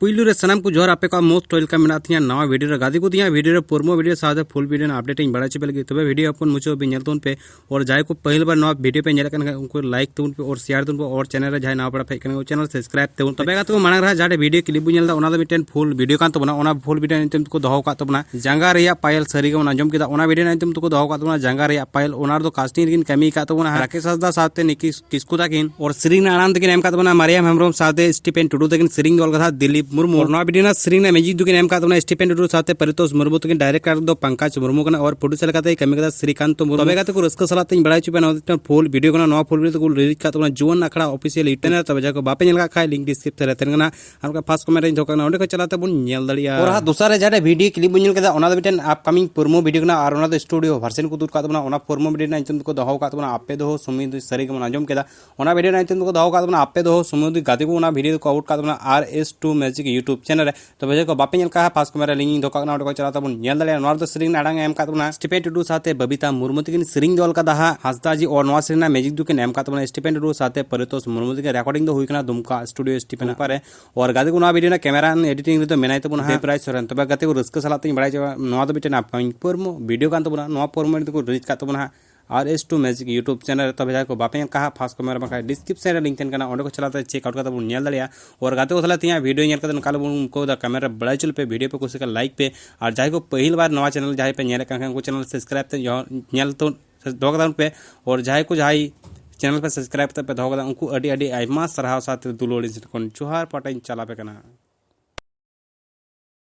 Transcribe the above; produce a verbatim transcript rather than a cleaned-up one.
ᱯᱩᱭᱞᱩ ᱨᱮ ᱥᱟᱱᱟᱢ ᱠᱚ ᱡᱚᱦᱟᱨ, ᱟᱯᱮ ᱠᱚᱣᱟᱜ most welcome ᱢᱮᱱᱟᱜ ᱛᱤᱧᱟ ᱱᱟᱣᱟ video ᱨᱮ᱾ ᱜᱟᱛᱮ ᱠᱚ, ᱛᱤᱧᱟ video ᱨᱮ ᱯᱩᱨᱢᱚ video ᱥᱟᱶᱛᱮ full video ᱨᱮᱱᱟᱜ update ᱤᱧ ᱵᱟᱲᱟᱭ ᱦᱚᱪᱚ ᱯᱮ ᱞᱟᱹᱜᱤᱫ᱾ ᱛᱚᱵᱮ video ᱦᱚᱯᱚᱱ ᱢᱩᱪᱟᱹᱫ ᱦᱟᱹᱵᱤᱡ ᱧᱮᱞ ᱛᱟᱵᱚᱱ ᱯᱮ᱾ ᱟᱨ ᱡᱟᱦᱟᱸᱭ ᱠᱚ ᱯᱟᱹᱦᱤᱞ ᱵᱟᱨ ᱱᱚᱣᱟ video ᱯᱮ ᱧᱮᱞᱮᱫ ᱠᱟᱱ ᱠᱷᱟᱱ, ᱩᱱᱠᱩ like ᱛᱟᱵᱚᱱ ᱯᱮ ᱟᱨ share ᱛᱟᱵᱚᱱ ᱯᱮ, ᱟᱨ channel ᱨᱮ ᱡᱟᱦᱟᱸᱭ ᱱᱟᱣᱟ ᱯᱮᱲᱟ ᱯᱮ ᱦᱮᱡ ᱠᱟᱱᱟ, channel subscribe ᱛᱟᱵᱚᱱ ᱯᱮ᱾ ᱛᱚᱵᱮ ᱜᱟᱛᱮ ᱠᱚ, ᱢᱟᱲᱟᱝ ᱨᱮ ᱡᱟᱦᱟᱸ video clip ᱵᱚᱱ ᱧᱮᱞ ᱮᱫᱟ, ᱚᱱᱟ ᱫᱚ ᱢᱤᱫᱴᱮᱱ full video ᱠᱟᱱ ᱛᱟᱵᱚᱱᱟ᱾ ᱚᱱᱟ full video ᱧᱩᱛᱩᱢ ᱫᱚᱠᱚ ᱫᱚᱦᱚ ᱟᱠᱟᱫ ᱛᱟᱵᱚᱱᱟ ᱡᱟᱸᱜᱟ ᱨᱮᱭᱟᱜ ᱯᱟᱭᱮᱞ᱾ ᱥᱟᱹᱨᱤ ᱜᱮᱵᱚᱱ ᱟᱸᱡᱚᱢ ᱠᱮᱫᱟ, ᱚᱱᱟ video ᱧᱩᱛᱩᱢ ᱫᱚᱠᱚ ᱫᱚᱦᱚ ᱟᱠᱟᱫ ᱛᱟᱵᱚᱱᱟ ᱡᱟᱸᱜᱟ ᱨᱮᱭᱟᱜ ᱯᱟᱭᱮᱞ᱾ ᱚᱱᱟ ᱨᱮᱫᱚ casting ᱨᱮᱠᱤᱱ ᱠᱟᱹᱢᱤ ᱟᱠᱟᱫ ᱛᱟᱵᱚᱱᱟ ᱨᱟᱠᱮᱥ ᱦᱟᱸᱥᱫᱟ ᱥᱟᱶᱛᱮ ᱱᱤᱠᱤ ᱠᱤᱥᱠᱩ ᱛᱟᱹᱠᱤᱱ᱾ ᱟᱨ ᱥᱮᱨᱮᱧ ᱨᱮᱱᱟᱜ ᱟᱲᱟᱝ ᱫᱚᱠᱤᱱ ᱮᱢ ᱟᱠᱟᱫ ᱛᱟᱵᱚᱱᱟ ᱢᱟᱨᱤᱭᱟᱢ ᱦᱮᱢᱵᱨᱚᱢ ᱥᱟᱶᱛᱮ ᱥᱴᱤᱯᱷᱮᱱ ᱴᱩᱰᱩ ᱛᱟᱹᱠᱤᱱ᱾ ᱥᱮᱨᱮᱧ ᱫᱚ ᱚᱞ ᱠᱟᱫᱟ ᱫᱤᱞᱤᱯ ᱢᱩᱨᱢᱩ᱾ ᱟᱨ ᱱᱚᱣᱟ video ᱨᱮᱱᱟᱜ ᱥᱮᱨᱮᱧ ᱨᱮᱱᱟᱜ music ᱫᱚᱠᱤᱱ ᱮᱢ ᱟᱠᱟᱫ ᱛᱟᱵᱚᱱᱟ ᱥᱴᱤᱯᱷᱮᱱ ᱴᱩᱰᱩ ᱥᱟᱶᱛᱮ ᱯᱟᱨᱤᱛᱳᱥ ᱢᱩᱨᱢᱩ ᱛᱟᱹᱠᱤᱱ᱾ Director ᱫᱚ ᱯᱚᱝᱠᱚᱡᱽ ᱢᱩᱨᱢᱩ ᱠᱟᱱᱟ ᱟᱨ producer ᱞᱮᱠᱟᱛᱮᱭ ᱠᱟᱹᱢᱤ ᱠᱟᱫᱟ ᱥᱨᱤᱠᱟᱱᱛ ᱢᱩᱨᱢᱩ᱾ ᱛᱚᱵᱮ ᱜᱟᱛᱮ ᱠᱚ, ᱨᱟᱹᱥᱠᱟᱹ ᱥᱟᱞᱟᱜ ᱛᱤᱧ ᱵᱟᱲᱟᱭ ᱦᱚᱪᱚ ᱯᱮᱭᱟ, ᱱᱚᱣᱟ ᱫᱚ ᱢᱤᱫᱴᱟᱝ full video ᱠᱟᱱᱟ᱾ ᱱᱚᱣᱟ full video ᱫᱚᱠᱚ release ᱟᱠᱟᱫ ᱛᱟᱵᱚᱱᱟ ᱡᱩᱣᱟᱹᱱ ᱟᱠᱷᱲᱟ official YouTube channel᱾ ᱛᱚᱵᱮ ᱡᱟᱦᱟᱸᱭ ᱠᱚ ᱵᱟᱯᱮ ᱧᱮᱞ ᱟᱠᱟᱫ ᱠᱷᱟᱡ, link description ᱨᱮ ᱛᱟᱦᱮᱱ ᱠᱟᱱᱟ, ᱟᱨ ᱚᱱᱠᱟ first comment ᱨᱮᱧ ᱫᱚᱦᱚ ᱠᱟᱜ ᱠᱟᱱᱟ, ᱚᱸᱰᱮ ᱠᱷᱚᱱ ᱪᱟᱞᱟᱣ ᱛᱮᱵᱚᱱ ᱧᱮᱞ ᱫᱟᱲᱮᱭᱟᱜᱼᱟ᱾ ᱟᱨ ᱦᱟᱸᱜ ᱫᱚᱥᱟᱨ ᱨᱮ ᱡᱟᱦᱟᱸᱴᱟᱜ video clip ᱵᱚᱱ ᱧᱮᱞ ᱠᱮᱫᱟ, ᱚᱱᱟ ᱫᱚ ᱢᱤᱫᱴᱮᱱ upcoming promo video ᱠᱟᱱᱟ, ᱟᱨ ᱚᱱᱟ ᱫᱚ studio version ᱠᱚ ᱩᱫᱩᱜ ᱟᱠᱟᱫ ᱛᱟᱵᱚᱱᱟ᱾ ᱚᱱᱟ promo video ᱨᱮᱱᱟᱜ ᱧᱩᱛᱩᱢ ᱫᱚᱠᱚ ᱫᱚᱦᱚ ᱟᱠᱟᱫ ᱛᱟᱵᱚᱱᱟ ᱟᱯᱮ ᱫᱚᱦᱚ ᱥᱚᱢᱚᱭ ᱫᱚ ᱥᱟᱹᱨᱤ ᱜᱮᱵᱚᱱ ᱟᱸᱡᱚᱢ ᱠᱮᱫᱟ᱾ ᱚᱱᱟ video ᱨᱮᱱᱟᱜ ᱧᱩᱛᱩᱢ ᱫᱚᱠᱚ ᱫᱚᱦᱚ ᱟᱠᱟᱫ ᱛᱟᱵᱚᱱᱟ ᱟᱯᱮ ᱫᱚᱦᱚ ᱥᱚᱢᱚᱭ ᱫᱚ᱾ ᱜᱟᱛᱮ ᱠᱚ, ᱚᱱᱟ video ᱫᱚᱠᱚ out ᱟᱠᱟᱫ ᱛᱟᱵᱚᱱᱟ R S two Magic YouTube channel ᱨᱮ᱾ ᱛᱚᱵᱮ ᱡᱟᱦᱟᱸᱭ ᱠᱚ ᱵᱟᱯᱮ ᱧᱮᱞ ᱠᱟᱜᱼᱟ, first comment ᱨᱮ link ᱤᱧ ᱫᱚᱦᱚ ᱠᱟᱜ ᱠᱟᱱᱟ, ᱚᱸᱰᱮ ᱠᱚ ᱪᱟᱞᱟᱣ ᱛᱟᱵᱚᱱ ᱧᱮᱞ ᱫᱟᱲᱮᱭᱟᱜᱼᱟ᱾ ᱱᱚᱣᱟ ᱨᱮᱫᱚ ᱥᱮᱨᱮᱧ ᱨᱮᱱᱟᱜ ᱟᱲᱟᱝ ᱮ ᱮᱢ ᱟᱠᱟᱫ ᱛᱟᱵᱚᱱᱟ ᱥᱴᱤᱯᱷᱮᱱ ᱴᱩᱰᱩ ᱥᱟᱶᱛᱮ ᱵᱟᱵᱤᱛᱟ ᱢᱩᱨᱢᱩ ᱛᱟᱹᱠᱤᱱ᱾ ᱥᱮᱨᱮᱧ ᱫᱚ ᱚᱞ ᱠᱟᱫᱟ ᱦᱟᱸᱜ ᱦᱟᱸᱥᱫᱟ ᱡᱤ, ᱟᱨ ᱱᱚᱣᱟ ᱥᱮᱨᱮᱧ ᱨᱮᱱᱟᱜ music ᱫᱚᱠᱤᱱ ᱮᱢ ᱟᱠᱟᱫ ᱛᱟᱵᱚᱱᱟ ᱥᱴᱤᱯᱷᱮᱱ ᱴᱩᱰᱩ ᱥᱟᱶᱛᱮ ᱯᱟᱨᱤᱛᱳᱥ ᱢᱩᱨᱢᱩ ᱛᱟᱹᱠᱤᱱ᱾ Recording ᱫᱚ ᱦᱩᱭ ᱠᱟᱱᱟ ᱫᱩᱢᱠᱟ studio ᱥᱴᱤᱯᱷᱮᱱ ᱯᱟᱨᱮ᱾ ᱟᱨ ᱜᱟᱛᱮ ᱠᱚ, ᱱᱚᱣᱟ video ᱨᱮᱱᱟᱜ camera and editing ᱨᱮᱫᱚ ᱢᱮᱱᱟᱭ ᱛᱟᱵᱚᱱᱟ ᱦᱟᱸᱜ ᱫᱮᱵᱽᱨᱟᱡᱽ ᱥᱚᱨᱮᱱ᱾ ᱛᱚᱵᱮ ᱜᱟᱛᱮ ᱠᱚ, ᱨᱟᱹᱥᱠᱟᱹ ᱥᱟᱞᱟᱜ ᱛᱤᱧ ᱵᱟᱲᱟᱭ ᱦᱚᱪᱚ, ᱱᱚᱣᱟ ᱫᱚ ᱢᱤᱫᱴᱮᱱ upcoming promo video ᱠᱟᱱ ᱛᱟᱵᱚᱱᱟ᱾ ᱱᱚᱣᱟ promo ᱫᱚᱠᱚ release ᱟᱠᱟᱫ ᱛᱟᱵᱚᱱᱟ ᱦᱟᱸᱜ R S two Magic YouTube channel ᱨᱮ᱾ ᱛᱚᱵᱮ ᱡᱟᱦᱟᱸᱭ ᱠᱚ ᱵᱟᱯᱮ ᱧᱮᱞ ᱠᱟᱜᱼᱟ, first comment ᱨᱮ ᱵᱟᱝᱠᱷᱟᱱ description ᱨᱮ link ᱛᱟᱦᱮᱱ ᱠᱟᱱᱟ, ᱚᱸᱰᱮ ᱠᱚ ᱪᱟᱞᱟᱣ ᱛᱮ check out ᱠᱟᱛᱮ ᱵᱚᱱ ᱧᱮᱞ ᱫᱟᱲᱮᱭᱟᱜᱼᱟ᱾ ᱟᱨ ᱜᱟᱛᱮ ᱠᱚ, ᱛᱟᱦᱚᱞᱮ ᱛᱮᱦᱮᱧᱟᱜ video ᱧᱮᱞ ᱠᱟᱛᱮ ᱱᱚᱝᱠᱟ ᱞᱮ ᱵᱚᱱ ᱩᱱᱠᱩ ᱫᱟ comment ᱨᱮ ᱵᱟᱲᱟᱭ ᱦᱚᱪᱚ ᱞᱮᱯᱮ, video ᱯᱮ ᱠᱩᱥᱤ ᱠᱷᱟᱱ like ᱯᱮ, ᱟᱨ ᱡᱟᱦᱟᱸᱭ ᱠᱚ ᱯᱟᱹᱦᱤᱞ ᱵᱟᱨ ᱱᱚᱣᱟ channel ᱡᱟᱦᱟᱸᱭ ᱯᱮ ᱧᱮᱞᱮᱫ ᱠᱟᱱ ᱠᱷᱟᱱ, ᱩᱱᱠᱩ channel subscribe ᱛᱮ ᱡᱚ-, ᱧᱮᱞ ᱛᱚ ᱫᱚᱦᱚ ᱠᱟᱛᱟ ᱵᱚᱱ ᱯᱮ᱾ ᱟᱨ ᱡᱟᱦᱟᱸᱭ ᱠᱚ ᱡᱟᱦᱟᱸᱭ channel ᱯᱮ subscribe ᱠᱟᱛᱮ ᱯᱮ ᱫᱚᱦᱚ ᱠᱟᱫᱟ, ᱩᱱᱠᱩ ᱟᱹᱰᱤ ᱟᱹᱰᱤ ᱟᱭᱢᱟ ᱥᱟᱨᱦᱟᱣ ᱥᱟᱶᱛᱮ ᱫᱩᱞᱟᱹᱲ ᱤᱧ ᱥᱮᱫ ᱠᱷᱚᱱ ᱡᱚᱦᱟᱨ ᱯᱟᱴᱟᱧ ᱪᱟᱞᱟᱯᱮ ᱠᱟᱱᱟ᱾